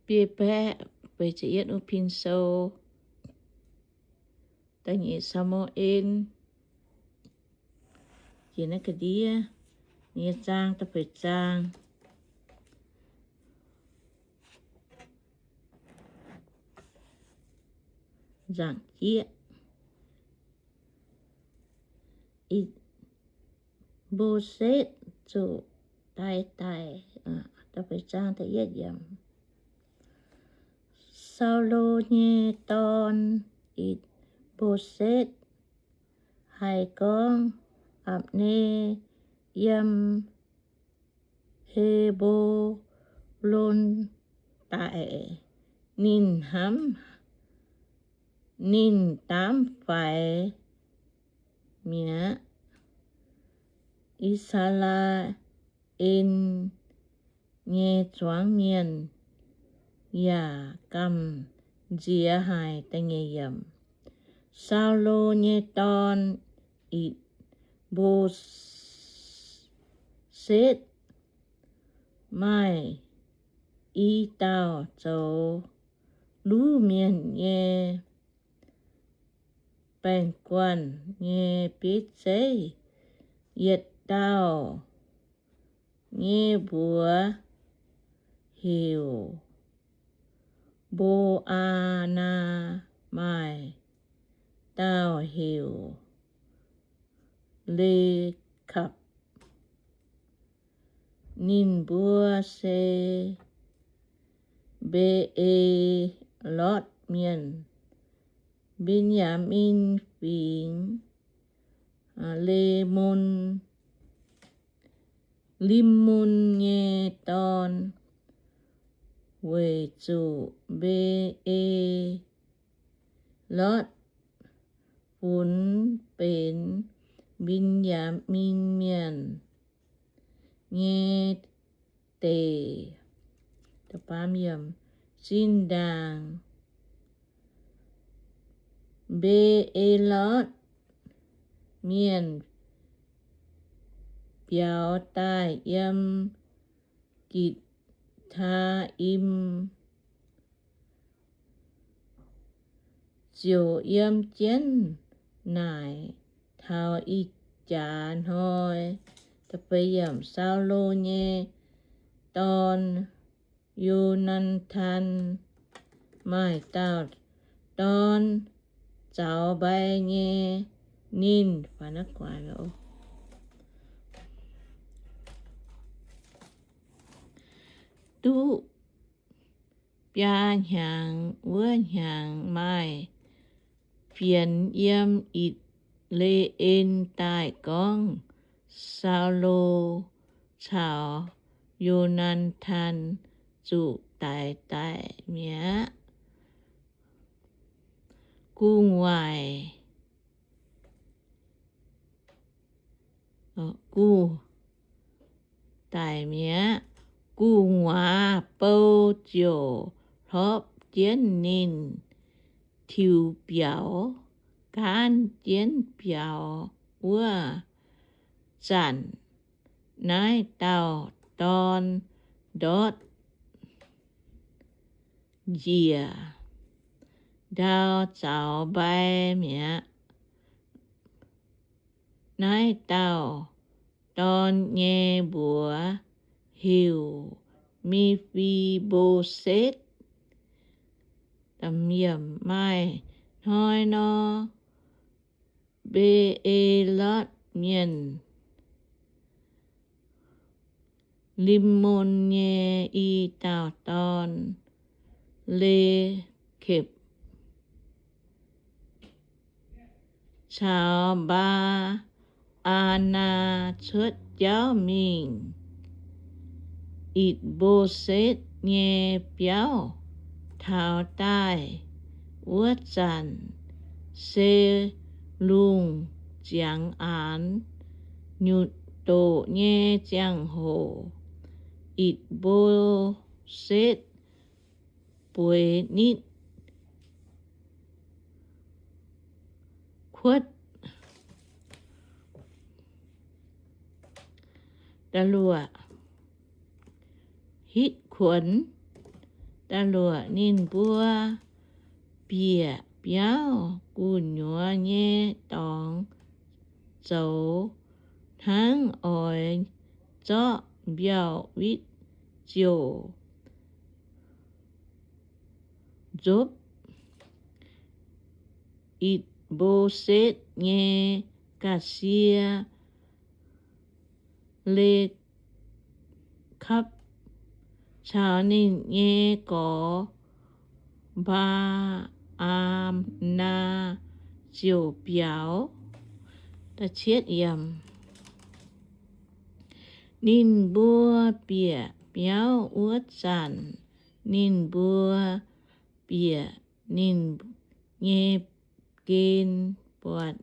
biei baeqv feix ziepc yietv wuov pin sou, da'nyeic Saa^mu^en, jiex naaiv ga'ndiev nyei zaang da'feix zaang. Nzaangc jieqv. Itc^mbo^setv zuqc daix daic. Saulo nyei dorn, Itc^mbo^setv, haiz gorngv Apc^ne yiem He^mbo^lon daic, ninh hnamv, ninh daamv faix mi'aqv. I^saa^laa^en nyei zuangx mienh yaac gamh nziex haic. Saulo nyei dorn, Itc^mbo^setv, maaih i dauh zoux luv mienh nyei baeng-guanh nyei bieiv zeiv. Yietc dauh nyei mbuox heuc Mbo^aa^naa, maaih dauh heuc Lekapc. Ninh mbuo se Mbe^e^lotv Mienh, Mben^yaa^min Fingx, Lemon, Lim^mon nyei dorn. Weic zuqc Mbe^e^lotv funx benx Mben^yaa^min Mienh nyei deic. Zinh ndaangc Mbe^e^lotv Mienh biaux daaih yiem Gitc^taa^im, ziouc yiem jienv naaic taux ih jaax hnoi. Saulo nyei dorn, Yo^naa^tan, maaih dauh dorn zaux mbai nyei. Ninh duqv biaa hnyangx wuov hnyangx maaih fienx yiem Itc^le^en daaih gorngv Saulo caux Yo^naa^tan zuqc daix daic mi'aqv. Gu'nguaaic, gu'nguaaic bou ziouc hlorpv jienv ninh tiux biaux. Gaanv jienv biaux wuov zanc, naaiv dauh dorn ndortv njiec ndau zaux mbai mi'aqv. Naaiv dauh dorn nyei mbuox heuc Me^fi^mbo^setv. Maaih hnoi nor, Mbe^e^lotv Mienh, Lim^mon nyei i dauh dorn, Lekapc, caux Mbaa^aa^naa cuotv jauv mingh Itc^mbo^setv nyei biauv. Taux daaih wuov zanc se lungh ziangx aanx, nyutc doqc nyei ziangh hoc. Itc^mbo^setv bueix nitv kuotv, hitv kuonx Da'luoqc, ninh mbuo bieqc biauv gu'nyuoz nyei dorngx zoux hnangv oix zorqv mbiauh witv ziouc nzopv Itc^mbo^setv nyei ga'sie, Le^kapv, caux ninh nyei gorx, Mbaa^aa^naa, ziouc biaux. Ninh mbuo bieqc biauv wuov zanc, ninh mbuo bieqc ninh nyei gen, buatc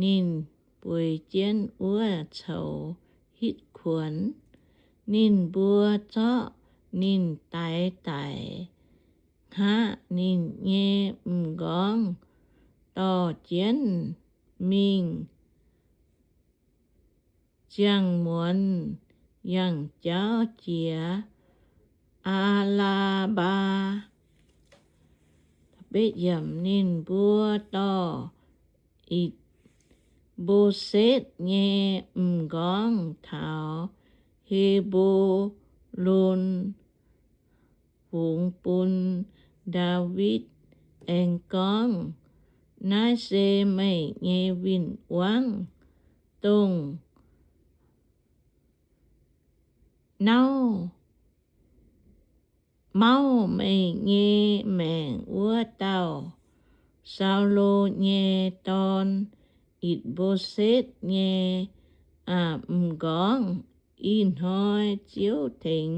ninh bueix jienv wuov coux hitv kuonx. Ninh mbuo zorqv ninh daix daic, hngaqv ninh nyei m'nqorngv, dorh jienv mingh ziangh muonz yangh jauv jiex Aa^laa^mbaa. Ninh mbuo dorh Itc^mbo^setv nyei m'nqorngv taux He^mbo^lon fungx bun Ndaawitv, aengx gorngv, Naaiv se meih nyei win-wangv, dongh nauv mauv meih nyei maengc wuov dauh. Saulo nyei dorn, Itc^mbo^setv nyei m'nqorngv. Ih hnoi Ziouv tengx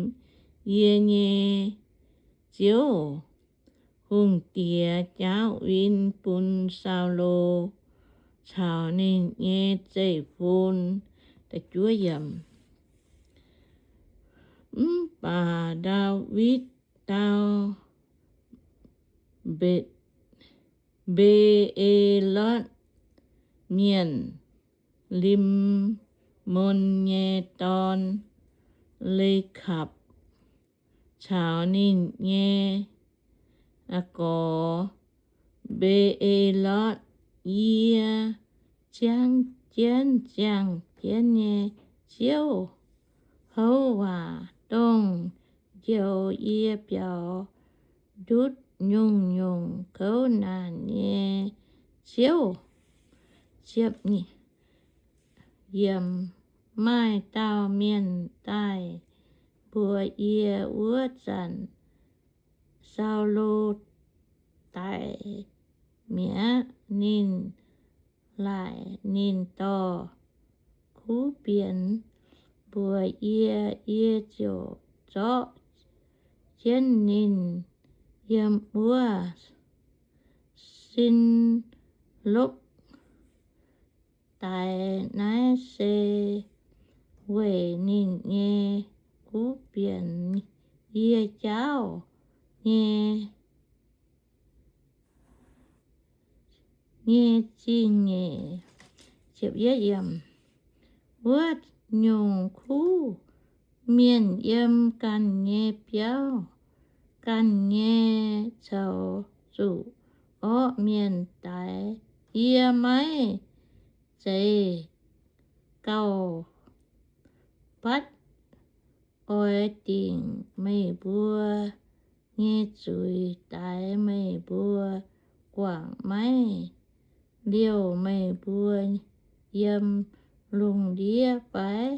yie nyei Ziouv, hungh diex jaauv win bun Saulo caux ninh nyei zeiv-fun. Mv baac Ndaawitv dau, Mbe- Mbe^e^lotv Mienh, Lim^mon nyei dorn, Le^kapv, caux ninh nyei gorx, Mbe^e^lotv, Yie ziangv jienv ziangh jienv nyei Ziouv, houv waac dongh njoux yie biaux ndutv nyungc-nyungc kouv naanc nyei Ziouv. Maaih dauh mienh daaih mbuox yie, wuov zanc Saulo daic mi'aqv. Ninh laaic ninh dorh kuv bienx mbuox yie, yie ziouc zorqv jienv ninh yiem wuov Sin^lokv daix. Naaiv se weic ninh nyei kuv bienx yie jaauv nyei nyei zingh nyeic. Wuov nyungc kuv mienh yiem ganh nyei biauv ganh nyei coux zuqc orqv mienh daix. Yie maiv zeiz gauh batv oix dingc meih mbuo nyei zuiz daix meih mbuo guangc, maiv liouh meih mbuo yiem lungh ndiev fai?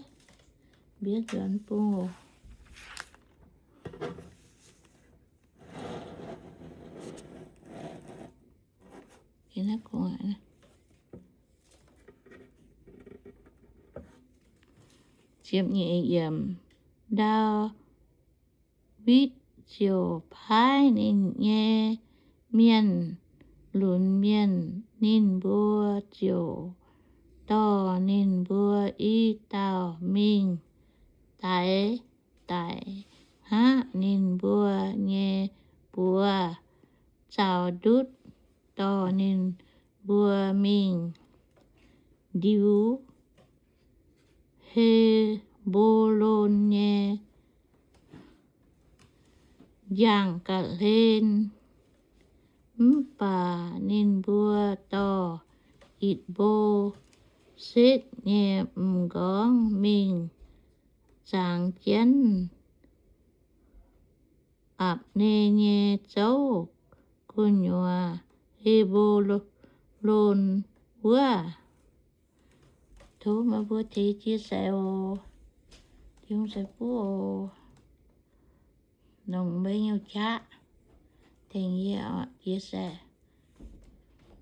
Mbienv nzuonx bung oc. Ziepc nyeic yiemc. Ndaawitv ziouc paaiv ninh nyei mienh lunx mienh. Ninh mbuo ziouc dorh ninh mbuo i dauh mingh daix daic, hngaqv ninh mbuo nyei buoz caux ndutv, dorh ninh mbuo mingh ndiux He^mbo^lon nyei njang ga'hlen. Mv baac ninh mbuo dorh Itc^mbo^setv nyei m'nqorngv mingh zangx jienv Apc^ne nyei zouv gu'nyuoz, He^mbo^lon wuov. Tov meih mbuo tengx chia sẻ oc. Tengx chia sẻ oc. Longc meih nyei qaqv tengx yie chia sẻ.